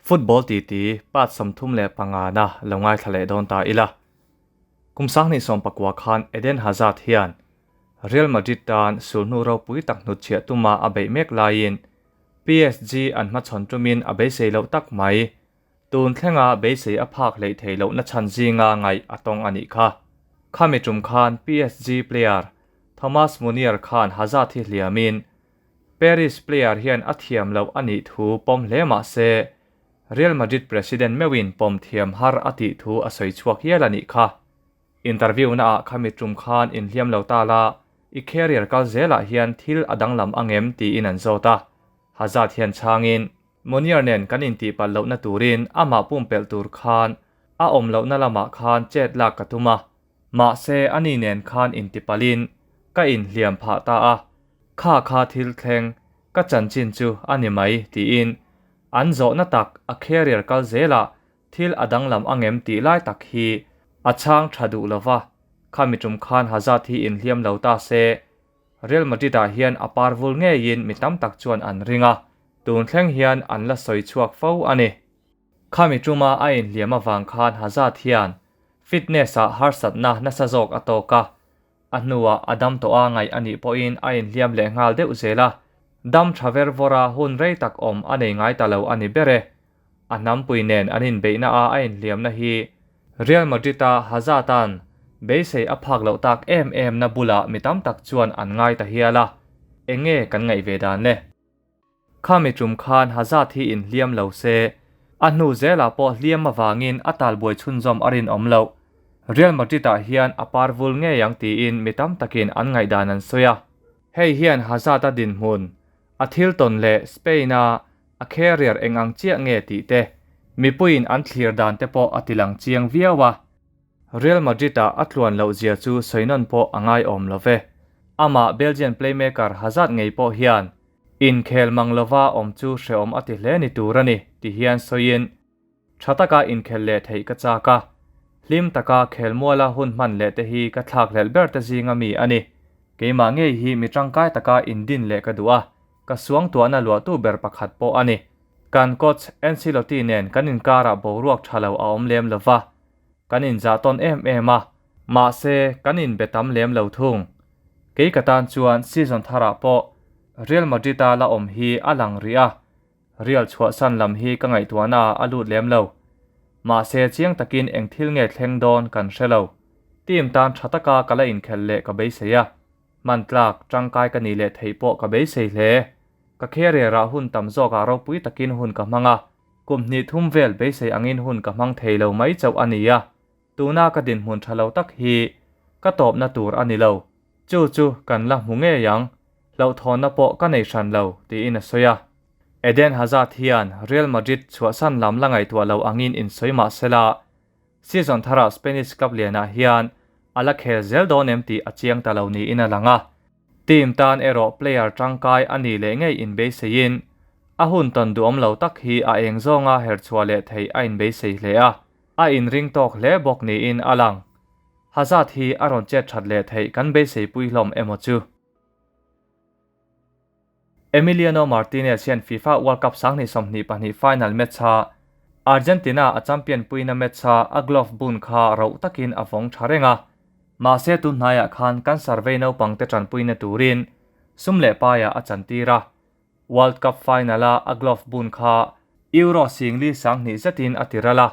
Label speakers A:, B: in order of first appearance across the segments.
A: Football titi part 35 na lo ngaithla leh dawn ta ila. Kum 2019 khan Eden Hazard hian Real Madrid tan sulhnu ropui tak hnutchhiah tuma a beih mek laiin PSG an hmachhawn tumin a beisei loh tak mai. Tun thlenga beisei a phak hleih theih lohna chhan zinga ngaih a tawng a nih kha. Khami tum khan PSG player Thomas Meunier khan Hazard hi hliamin Paris player hian a thiam loh a nih thu pawm hle mah se, Real Madrid president meuhin pawm thiam har a tih thu a sawi chhuak hial a nih kha. Interview na ah khami tum khan inhliam lo ta la, i career kal zelah hian thil a danglam angem tiin an zawt a. Hazard hian chhangin, Meunier nen kan intihpalh lohna turin amah pumpelh tur khan a awm lohna lamah khan chet lak ka tum a, mahse ani nen khan intipalhin ka inhliam phah ta a, kha kha thil thleng ka chanchin chu a ni mai tiin an zawhna tak a career kal zelah thil a danglam angem tih lai tak hi a chhang tha duh lova, khami tum khan Hazard hi inhliam lo ta se Real Madrid ah hian a par vul ngeiin mi tam tak chuan an ring a, tun thleng hian an la sawi chhuak fo a ni. Khami tuma a inhliam avang khan Hazard hian fitness ah harsatna nasa zawk a tawk a, a hnuah a dam tawh a ngaih a nih pawhin a inhliam leh nghal deuh zel a, dam tha ver vawr a hun rei tak awm a nei ngai ta lo a ni ber e. A hnampui nen an inbeihna a a inhliamna hi Real Madrid a Hazard-a'n beisei a phak loh tak em em na bulah mi tam tak chuan an ngai ta hial a, eng nge kan ngaih ve dan le? Khami tum khan Hazard hi inhliam lo se, a hnu zelah pawh hliam avangin a talbuai chhunzawm a rinawm loh. Real Madrid-ah hian a par vul ngei ang tiin mi tam takin an ngaihdan an sawi a. Hei hian Hazard-a dinhmun, a thil tawn leh Spain-a a career eng ang chiah nge tih te, mipuiin an thlir dan te pawh a tilang chiang viau a. Real Madrid-ah a tluan loh zia chu sawi nawn pawh a ngaiawm lo ve. Amah Belgian playmaker Hazard ngei pawh hian inkhel mang lova awm chu hrehawm a ti hle ni tur a ni ti hian sawiin, Tha taka inkhel leh theih ka chak a, hlim taka khelmuala hun hman leh te hi ka thlakhlelh ber te zinga mi a ni. Keimah ngei hi mi tangkai taka indin leh ka duh a, ka suangtuahna luahtu ber pakhat pawh a ni. Kan coach Ancelotti nen kan inkarah boruak tha lo a awm lem lo va, kan inzah tawn em em a, mahse kan inbe tam lem lo thung. Kei ka tan chuan season tharah pawh Real Madrid-a la awm hi a lang rih a, Real chhuahsan lam hi ka ngaihtuahna ah a lut lem lo. Mahse chiang takin eng thil nge thleng dawn kan hre lo. Team tan tha taka ka la inkhelh leh ka beisei a. Hman tlak, tangkai ka nih leh theih pawh ka beisei hle. Ka career ah hun tam zawkah ropui takin hun ka hmang a, kum hnih thum vel beisei angin hun ka hmang thei lo mai chauh a ni a. Tuna ka dinhmun tha lo tak hi ka tawpna tur a ni lo. Chu chu kan la hmu ngei ang, hlauhthawnna pawh ka nei hran lo, tiin a sawi a. Eden Hazard hian Real Madrid chhuahsan lam la ngaihtuah lo angin insawi mah sela, season tharah Spanish club lianah hian a la khel zel dawn em tih a chiang ta lo niin a lang a. Team tan erawh player tangkai a nih leh ngei inbeiseiin a hun tawn duhawm lo tak hi a eng zawnga herchhuah leh theih a inbeisei hle a, a inring tawk hle bawk niin a lang. Hazard hi a rawn chet that leh theih kan beiseipui hlawm emaw chu? Emiliano Martinez hian FIFA World Cup 2022 final match-a Argentina a champion puina match-a a glove bun kha roh takin a vawng tha reng a. Mahse tun hnaiah khan cancer vei naupangte tanpuina turin sum leh paiah a chantir a. World Cup final-a a glove bun kha Euro singli 2000 zetin a ti ral a.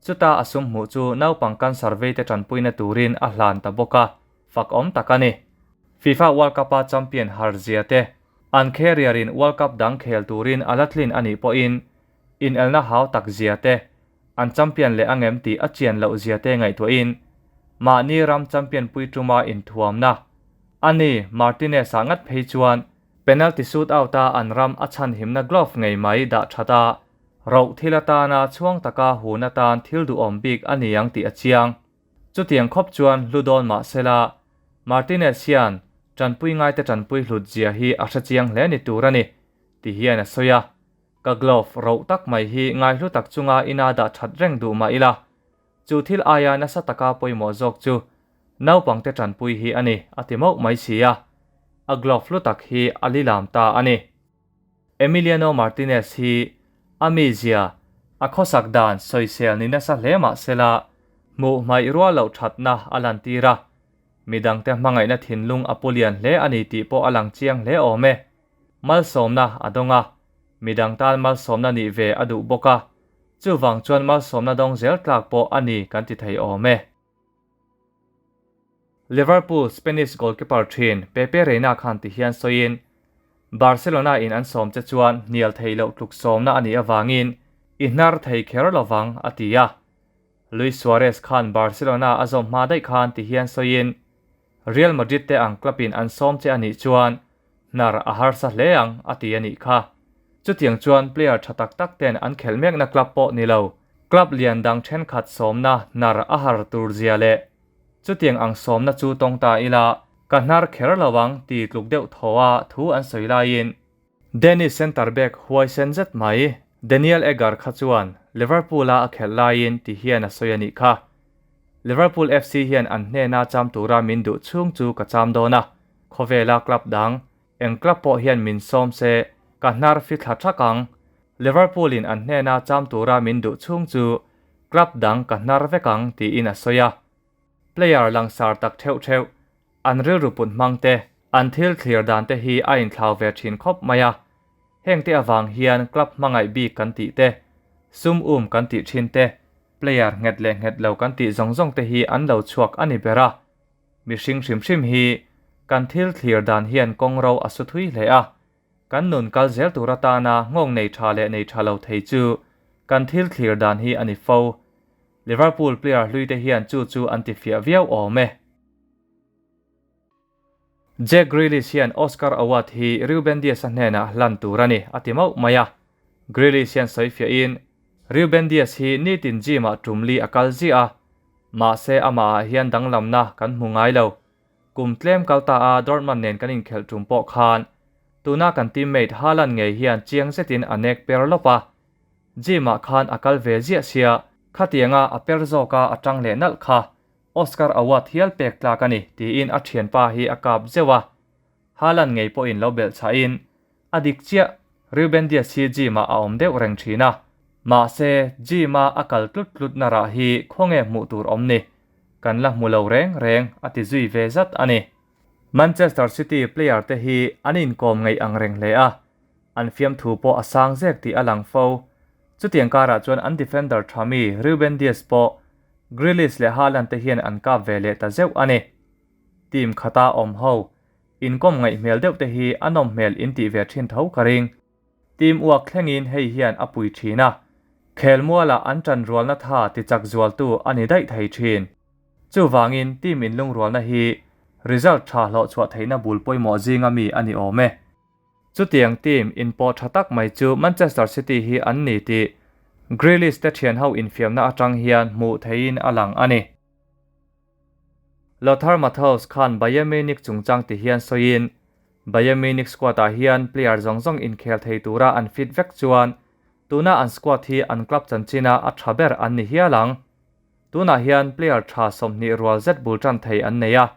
A: Chuta a sum hmuh chu naupang cancer veite tanpuina turin a hlan ta bawk a, fak awm tak a ni. FIFA World Cup-a champion har zia te, an career-in World Cup dang khel turin a la tlin a nih pawhin inelna hau tak zia te, an champion leh angem tih a chian loh zia te ngaihtuahin mahni ram champion pui tuma inthuamna a ni. Martinez-ah ngat phei chuan penalty shootout-a an ram a chhanhimna glove ngei mai dah that a, Roh thil atana chhuang taka hun atan thil duhawm bik a ni ang tih a chiang. Chutiang khawp chuan hlu dawn mah sela, Martinez hian tanpui ngaite tanpui hlut zia hi a hre chiang hle ni tur a ni, ti hian a sawi a. Ka glove roh tak mai hi ngaihlu tak chunga ina dah that reng duh mah ila, chu thil aia nasa taka pawimawh zawk chu naupangte tanpui hi a ni, a ti mauh mai si a. A glove hlu tak hi a lilam ta a ni. Emiliano Martinez hi a mizia A khawsak dan sawisel ni nasa hle mah sela, hmuh hmaih rual loh thatna a lantir a, midangte hmangaihna thinlung a pu lian hle a ni tih pawh a lang chiang hle awm e. Malsawmna a dawng a, midang tan malsawmna nih ve a duh bawk a, chuvang chuan malsawmna dawng zel tlak pawh a ni kan ti thei awm e. Liverpool Spanish goalkeeper thin Pepe Reina khan ti hian sawiin, Barcelona in an sawm che chuan hnial theih loh tluk sawmna a nih avangin i hnar thei kher lovang, a ti a. Luis Suarez khan Barcelona a zawm hma daih khan ti hian sawiin, Real Madrid te ang club in an sawm che a nih chuan hnar a harsa hle ang, a ti a nih kha. Chutiang chuan player tha tak tak ten an khelh mekna club pawh ni lo, club lian dang thenkhat sawmna hnar a har tur zia leh chutiang ang sawmna chu tawng ta ila ka hnar kher lo ang ti tluk deuh thaw a thu an sawi laiin Danish centre back huaisen zet mai Daniel Agger kha chuan Liverpool a a khelh laiin ti hian a sawi a nih kha. Liverpool FC hian an hnena cham tura min duh chhung chu ka cham dawn a, khawvela club dang, eng club pawh hian min sawm se ka hnar fi thla thak ang. Liverpool in an hnena cham tura min duh chhung chu club dang ka hnar vek ang tiin a sawi a. Player langsar tak theuh theuh, an rilru put hmang te, an thil thlir dan te hi a inthlau ve thin khawp mai a. Heng te avang hian club hmangaih bik kan tih te, sum um kan tih thin te, player nghet leh nghet lo kan tih zawng zawng te hi an lo chhuak a ni ber a. Mihring hrim hrim hi kan thil thlir dan hian kawng ro a su thui hle a. Kan nun kal zel tur atana nghawng nei tha leh nei tha lo thei chu kan thil thlir dan hi a ni fo. Liverpool player hlui te hian chu chu an ti fiah viau awm e. Jack Grealish hian Oscar Award hi Reuben Dias-a hnenah hlan tur a ni, a ti mauh mai a. Grealish hian sawi fiahin, Reuben Dias hi nitin gym-ah tum li a kal ziah a, mahse amahah hian danglamna kan hmu ngai lo. Kum tlem kal ta a Dortmund nen kan inkhelh tum pawh khan tuna kan teammate Haaland ngei hian chiang zetin a nek per lawp a. Gym-ah khan a kal ve ziah sia, khatianga a per zawka a tang leh nalh kha Oscar Award hial pek tlak a ni tiin a thianpa hi a kap zeuh a. Haaland ngei pawhin lo belh chhahin a dik chiah, Reuben Dias hi gym-ah a awm deuh reng thin a. Mahse, gym-a a kal tlut tlut na rah hi khawnge hmuh tur awm ni? Kan la hmu lo reng reng, a ti zui ve zat a ni. Manchester City player te hi an inkawm ngeih ang reng hle a, an fiamthu pawh a sang zek tih a lang fo. Chutiang karah chuan an defender tha mi Reuben Dias pawh Grealish leh Haaland te hian an kap ve leh ta zeuh a ni. Team khata awm ho inkawm ngaih hmel deuh te hi a nawm hmel in tih ve thin tho ka ring. Team uak thlengin hei hian a pui thin a, khelmualah an tanrualna tha tichak zualtu a ni daih thei thin. Chuvangin team inlungrualna hi result tha hlawhchhuah theihna bul pawimawh zinga mi a ni awm e. Chutiang team inpawh tha tak mai chu Manchester City hi an ni tih Grealish te thianho infiamna atang hian hmuh theihin a lang a ni. Lothar Matthäus khan Bayern Munich chungchang ti hian sawiin, Bayern Munich squad-ah hian player zawng zawng inkhel thei tura an fit vek chuan tuna an squad hi an club chanchina a tha ber an ni hial ang. Tunah hian player tha 20 rual zet bul tan thei an nei a,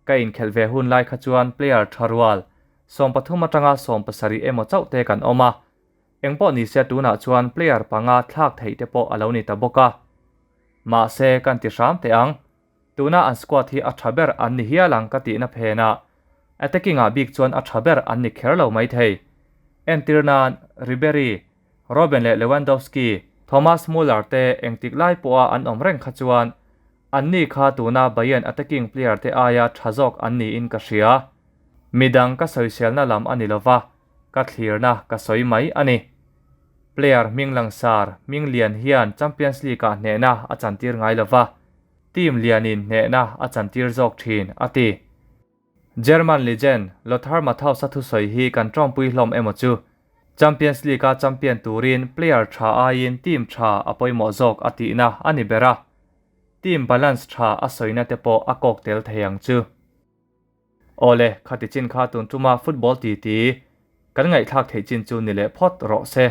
A: ka inkhelh ve hun lai kha chuan player tha rual 13 atanga 17 emaw chauh te kan awm a, engpawh nise tunah chuan player panga thlak theih te pawh a lo ni ta bawk a. Mahse kan ti hram teh ang. Tuna an squad hi a tha ber an ni hial ang ka tihna phenah attacking ah bik chuan a tha ber an ni kher lo maithei. Entir nan Ribery, Robben leh Lewandowski, Thomas Muller te engtik lai pawha an awm reng kha chuan anni kha tuna Bayern attacking player te aia tha zawk an niin ka hria. Midang ka sawiselna lam a ni lova, ka thlirna ka sawi mai a ni. Player hming langsar hming lian hian Champions League-ah hnehna a chantir ngai lova, team lianin hnehna a chantir zawk thin, a ti. German legend Lothar Matthäus-a thusawi hi kan tawngpui hlawm emaw chu? Champions League-a champion turin player tha aiin team tha a pawimawh zawk a tihna a ni ber a, team balance tha a sawina te pawh a kawk tel thei ang chu. Awle, khati chin kha tun tuma football titi kan ngaihthlak theih chin chu ni leh phawt rawh se.